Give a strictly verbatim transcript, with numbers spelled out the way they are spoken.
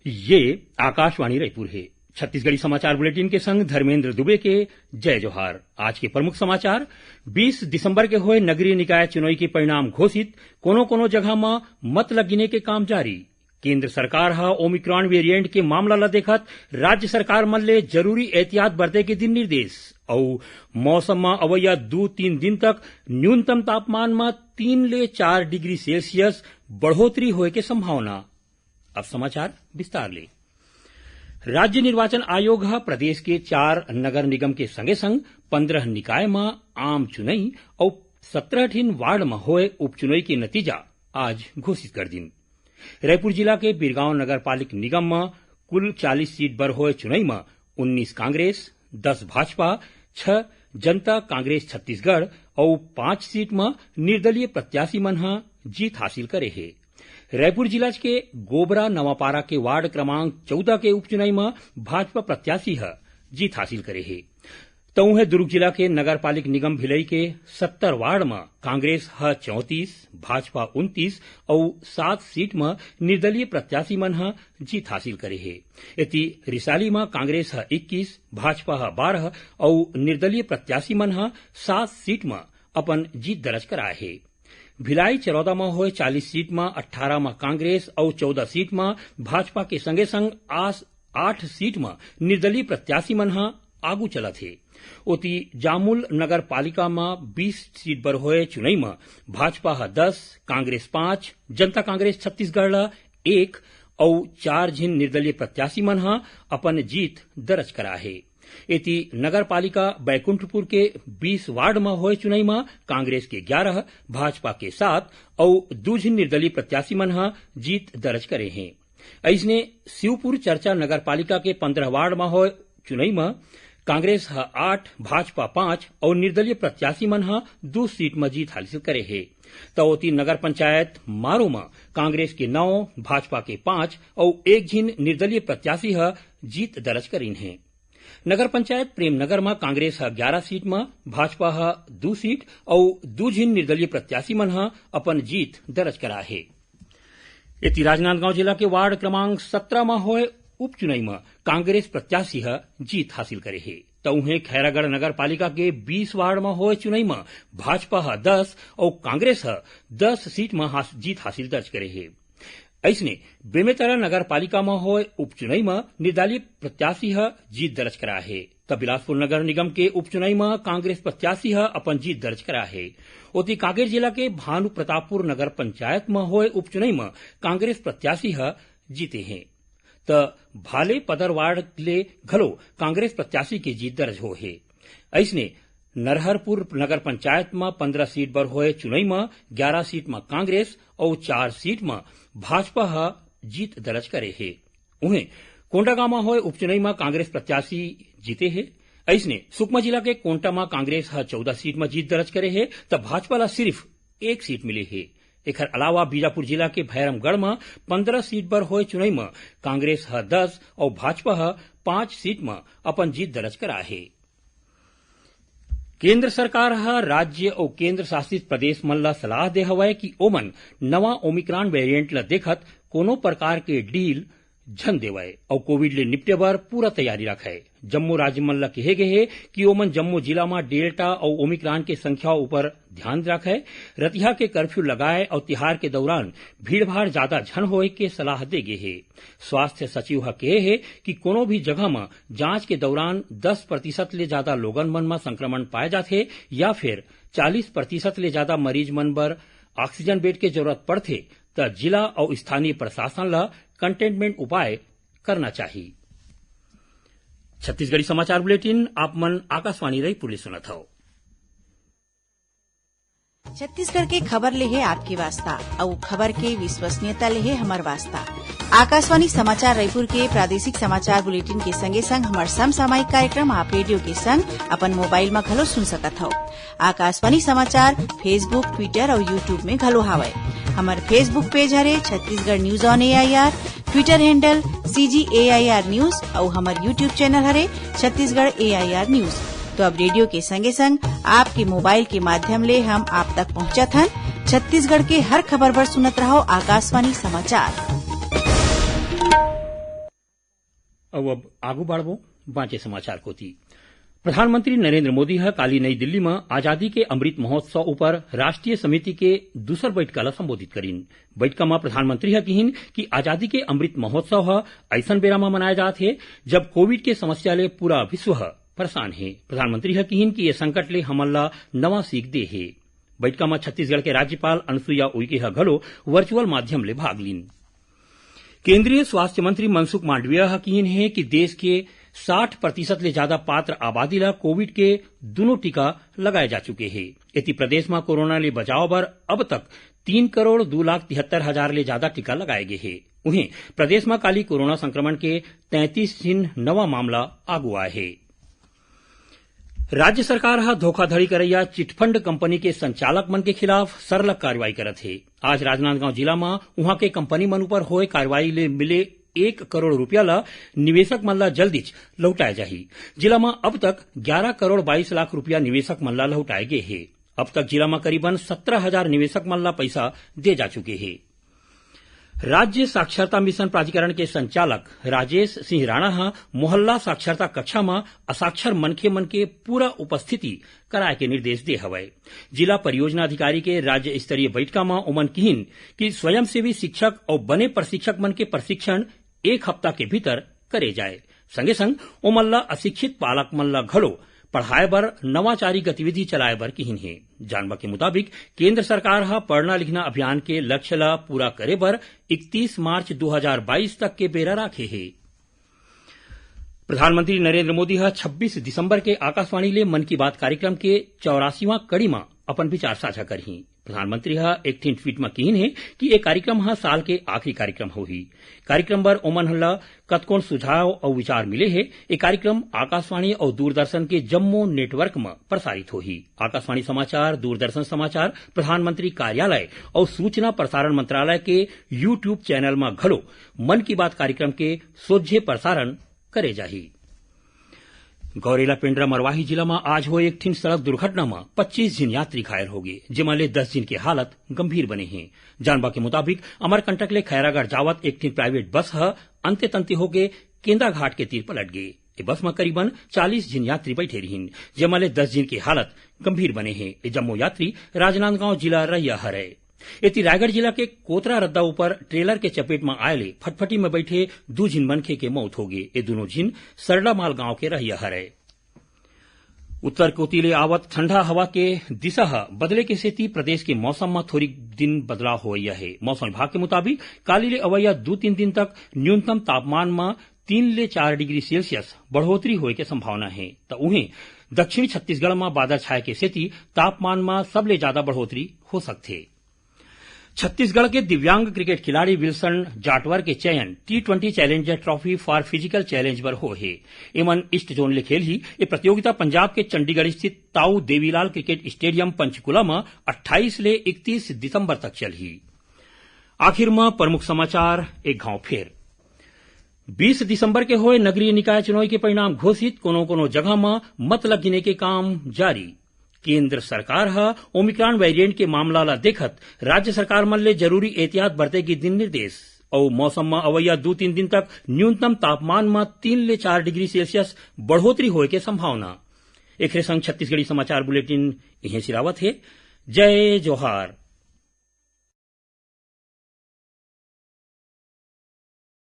ये आकाशवाणी रायपुर हे। छत्तीसगढ़ी समाचार बुलेटिन के संग धर्मेंद्र दुबे के जय जोहार। आज के प्रमुख समाचार। बीस दिसंबर के होए नगरीय निकाय चुनई के परिणाम घोषित, कोनो-कोनो जगह म मत ल गिने के काम जारी। केंद्र सरकार ह ओमिक्रॉन वेरिएंट के मामला ल देखत राज्य सरकार मन ले जरूरी एहतियात बरते के दिन निर्देश। अउ मौसम म अवइया दू तीन दिन तक न्यूनतम तापमान म तीन ले चार डिग्री सेल्सियस बढ़ोतरी होए के संभावना। अब समाचार विस्तार ले। राज्य निर्वाचन आयोग ह प्रदेश के चार नगर निगम के संगे संग पंद्रह निकाय म आम चुनई अउ सत्रह ठिन वार्ड म होए उपचुनई के नतीजा आज घोषित कर दिन। रायपुर जिला के बिरगांव नगर पालिक निगम म कुल चालीस सीट बर होए चुनई म उन्नीस कांग्रेस, दस भाजपा, छह जनता कांग्रेस छत्तीसगढ़ अउ पांच सीट म निर्दलीय प्रत्याशी मन ह जीत हासिल करे हे। रायपुर जिला के गोबरा नवापारा के वार्ड क्रमांक चौदह के उपचुनई म भाजपा प्रत्याशी ह जीत हासिल करे हे। त उहें दुर्ग जिला के नगर पालिक निगम भिलई के सत्तर वार्ड म कांग्रेस ह चौंतीस, भाजपा उनतीस अउ सात सीट म निर्दलीय प्रत्याशी मन ह जीत हासिल करे हे। एती रिसाली म कांग्रेस ह इक्कीस, भाजपा ह बारह अउ निर्दलीय प्रत्याशी मन ह सात सीट म अपन जीत दर्ज कराए हे। भिलाई चरौदा म होए चालीस सीट म अट्ठारह म कांग्रेस अउ चौदह सीट म भाजपा के संगे संग आस आठ सीट म निर्दलीय प्रत्याशी मन ह आगू चलत हे। ओती जामुल नगर पालिका म बीस सीट बर होए चुनई म भाजपा ह दस, कांग्रेस पांच, जनता कांग्रेस छत्तीसगढ़ ल एक अउ चार झिन निर्दलीय प्रत्याशी मन ह अपन जीत दर्ज करा हे। एती नगर पालिका बैकुंठपुर के बीस वार्ड म होए चुनई म कांग्रेस के ग्यारह, भाजपा के सात अउ दू झिन निर्दलीय प्रत्याशी मन ह जीत दर्ज करे हे। अइसने शिवपुर चरचा नगर पालिका के पंद्रह वार्ड म होए चुनई म कांग्रेस ह आठ, भाजपा पांच अउ निर्दलीय प्रत्याशी मन ह दू सीट म जीत हासिल करे हे। त ओती नगर पंचायत मारू म कांग्रेस के नौ, भाजपा के पांच अउ एक झिन निर्दलीय प्रत्याशी ह जीत दर्ज करीन हे। नगर पंचायत प्रेमनगर म कांग्रेस ह ग्यारह सीट म, भाजपा ह दू सीट अउ दू झिन निर्दलीय प्रत्याशी मन ह अपन जीत दर्ज करा हे। एती राजनांदगांव जिला के वार्ड क्रमांक सत्रह म होए उपचुनई म कांग्रेस प्रत्याशी ह जीत हासिल करे हे। त उहें खैरागढ़ नगर पालिका के बीस वार्ड म होए चुनई म भाजपा ह दस अउ कांग्रेस ह दस सीट म हास-, जीत हासिल दर्ज करे हे। अइसने बेमेतरा नगर पालिका म होए उपचुनई म निर्दलीय प्रत्याशी ह जीत दर्ज करा हे। त बिलासपुर नगर निगम के उपचुनई म कांग्रेस प्रत्याशी ह अपन जीत दर्ज करा हे। ओती कांकेर जिला के भानु प्रतापपुर नगर पंचायत म होए उपचुनई म कांग्रेस प्रत्याशी ह जीते हे। त भाले पदर वार्ड ले घलो कांग्रेस प्रत्याशी के जीत दर्ज हो हे। अइसने नरहरपुर नगर पंचायत म पंद्रह सीट बर होए चुनई म ग्यारह सीट म कांग्रेस अउ चार सीट म भाजपा ह जीत दर्ज करे हे। उहें कोंडागांव म होए उपचुनई म कांग्रेस प्रत्याशी जीते हे। अइसने सुकमा जिला के कोंटा म कांग्रेस ह चौदह सीट म जीत दर्ज करे हे, त भाजपा ल सिर्फ एक सीट मिले हे। एखर अलावा बीजापुर जिला के भैरमगढ़ म पंद्रह सीट बर होए चुनई म कांग्रेस ह दस अउ भाजपा ह पांच सीट म अपन जीत दर्ज करा हे। केंद्र सरकार ह राज्य अउ केंद्र शासित प्रदेश मन ल सलाह दे हवय कि ओमन नवा ओमिक्रॉन वेरिएंट ल देखत कोनो प्रकार के डील झन देवय अउ कोविड ले निपटे बर पूरा तैयारी रखय। जम्मो राज्य मन ल कहे गे हे कि ओमन जम्मो जिला म डेल्टा अउ ओमिक्रॉन के संख्या उपर ध्यान रखय। रतिहा के कर्फ्यू लगाय अउ तिहार के दौरान भीड़भाड़ जादा झन होय के सलाह दे गे हे। स्वास्थ्य सचिव ह कहे हे कि कोनो भी जगह म जांच के दौरान दस प्रतिशत ले जादा लोगन मन म संक्रमण पाए जाथे या फिर चालीस प्रतिशत ले जादा मरीज मन बर ऑक्सीजन बेड के जरूरत पड़थे, त जिला अउ स्थानीय प्रशासन ल कंटेनमेंट उपाय करना चाही। छत्तीसगढ़ी समाचार बुलेटिन आप मन आकाशवाणी रायपुर ले सुनत हव। छत्तीसगढ़ के खबर ले हे आपके वास्ता, अउ खबर के विश्वसनीयता ले हे हमर वास्ता। आकाशवाणी समाचार रायपुर के प्रादेशिक समाचार बुलेटिन के संगे संग हमर समसामयिक कार्यक्रम आप रेडियो के संग अपन मोबाइल म घलो सुन सकत हव। आकाशवाणी समाचार Facebook, Twitter अउ YouTube में घलो हावय। हमर Facebook पेज हरे Chhattisgarh news on AIR, Twitter handle CG AIR news अउ हमर YouTube चैनल हरे छत्तीसगढ़ एआईआर न्यूज। तो अब रेडियो के संगे संग आपके मोबाइल के माध्यम ले हम आप तक पहुंचत हन। छत्तीसगढ़ के हर खबर बर सुनत रहव आकाशवाणी समाचार। अउ अब आगू बढ़बो बांचे समाचार कोति। प्रधानमंत्री नरेंद्र मोदी ह काली नई दिल्ली म आजादी के अमृत महोत्सव ऊपर राष्ट्रीय समिति के दूसर बइठका ल संबोधित करिन। बइठका म प्रधानमंत्री ह किहिन कि आजादी के अमृत महोत्सव ह अइसन बेरा म मनाए जात हे, जब कोविड के समस्या ले पूरा विश्व ह परेशान हे। प्रधानमंत्री ह किहिन कि ये संकट ले हमन ला नवा सीख दे हे। बइठका म छत्तीसगढ़ के राज्यपाल अनुसुईया उइके ह घलो वर्चुअल माध्यम ले भाग लीन। केंद्रीय स्वास्थ्य मंत्री मनसुख मांडविया ह किहिन हे कि देश के साठ प्रतिशत ले जादा पात्र आबादी ला कोविड के दूनों टीका लगाए जा चुके हे। एती प्रदेश म कोरोना ले बचाव बर अब तक तीन करोड़ दू लाख तिहत्तर हजार ले जादा टीका लगाए गे हे। उहें, प्रदेश म काली कोरोना संक्रमण के तैंतीस झिन नवा मामला आगू आए हे। राज्य सरकार ह धोखाधड़ी करइया चिटफंड कंपनी के संचालक मन के खिलाफ सरलग कार्रवाई करत हे। आज राजनांदगांव जिला म उहां के कंपनी मन ऊपर होए कार्रवाई ले मिले एक करोड़ रुपया ल निवेशक मन ल जल्दीच लहुटाए जाही। जिला म अब तक ग्यारह करोड़ बाईस लाख रुपया निवेशक मन ल लहुटाए गे हे। अब तक जिला म करीबन सत्रह हजार निवेशक मन ल पइसा दे जा चुके हे। राज्य साक्षरता मिशन प्राधिकरण के संचालक राजेश सिंह राणा ह मोहल्ला साक्षरता कक्षा म असाक्षर मनखे मन के पूरा उपस्थिति कराए के निर्देश दे हवय। जिला परियोजना अधिकारी के राज्य स्तरीय बइठका म ओमन किहिन कि स्वयंसेवी शिक्षक अउ बने प्रशिक्षक मन के प्रशिक्षण एक हफ्ता के भीतर करे जाए। संगे संग ओमन ल अशिक्षित पालक मन ल घलो पढ़ाए बर नवाचारी गतिविधि चलाए बर किहिन हे। जानबा के मुताबिक, केंद्र सरकार ह पढ़ना लिखना अभियान के लक्ष्य ल पूरा करे बर इकतीस मार्च दू हजार बाईस तक के बेरा राखे हे। प्रधानमंत्री नरेंद्र मोदी ह छब्बीस दिसंबर के आकाशवाणी ले मन की बात कार्यक्रम के चौरासीवां कड़ी म अपन विचार साझा करही। प्रधानमंत्री ह एक ठिन ट्वीट म किहिन हे कि ये कार्यक्रम ह साल के आखिरी कार्यक्रम होही। कार्यक्रम बर ओमन ल कतकोन सुझाव अउ विचार मिले हे। ये कार्यक्रम आकाशवाणी अउ दूरदर्शन के जम्मो नेटवर्क म प्रसारित होही। आकाशवाणी समाचार, दूरदर्शन समाचार, प्रधानमंत्री कार्यालय अउ सूचना प्रसारण मंत्रालय के YouTube चैनल म घलो मन की बात कार्यक्रम के सोझे प्रसारण करे जाही। गौरेला पेंड्रा मरवाही जिला म आज होए एक ठिन सड़क दुर्घटना म पच्चीस झिन यात्री घायल होगे, जेमा ले दस झिन के हालत गंभीर बने हे। जानबा के मुताबिक, अमरकंटक ले खैरागढ़ जावत एक ठिन प्राइवेट बस ह अंते तंते होके केंदाघाट के तीर पलट गे। ए बस म करीबन चालीस झिन यात्री बइठे रिहिन, जेमा ले दस झिन के हालत गंभीर बने हे। ए जम्मो यात्री राजनांदगांव जिला रहइया हरय। एती रायगढ़ जिला के कोतरा रद्दा ऊपर ट्रेलर के चपेट म आए ले फटफटी म बइठे दू झिन मनखे के मौत होगे। ए दूनों झिन सरडामाल गांव के रहइया हरय। उत्तर कोति ले आवत ठंडा हवा के दिशा ह बदले के सेती प्रदेश के मौसम म थोरिक दिन बदलाव होवइया हे। मौसम विभाग के मुताबिक, काली ले अवइया दू तीन दिन तक न्यूनतम तापमान म तीन ले चार डिग्री सेल्सियस बढ़ोतरी होए के संभावना हे। त उहें, दक्षिणी छत्तीसगढ़ म बादर छाए के सेती तापमान म सबले जादा बढ़ोतरी हो सकथे। छत्तीसगढ़ के दिव्यांग क्रिकेट खिलाड़ी विल्सन जाटवर के चयन T twenty Challenger Trophy for Physical Challenge बर होए हे। एमन ईस्ट जोन ले खेलही। ये प्रतियोगिता पंजाब के चंडीगढ़ स्थित ताऊ देवीलाल क्रिकेट स्टेडियम पंचकूला म अट्ठाईस ले इकतीस दिसंबर तक चलही। आखिर म प्रमुख समाचार एक घांव फेर। बीस दिसंबर के होए नगरीय निकाय चुनाव के परिणाम घोषित, कोनो-कोनो जगह म मत ल गिने के काम जारी। केंद्र सरकार ह ओमिक्रॉन वेरिएंट के मामला ल देखत राज्य सरकार मन ले जरूरी एहतियात बरते के दिन निर्देश। अउ मौसम म अवइया दू तीन दिन तक न्यूनतम तापमान म तीन ले चार डिग्री सेल्सियस बढ़ोतरी होए के संभावना। एखरे संग छत्तीसगढ़ी समाचार बुलेटिन इहें सिरावत हे। जय जोहार।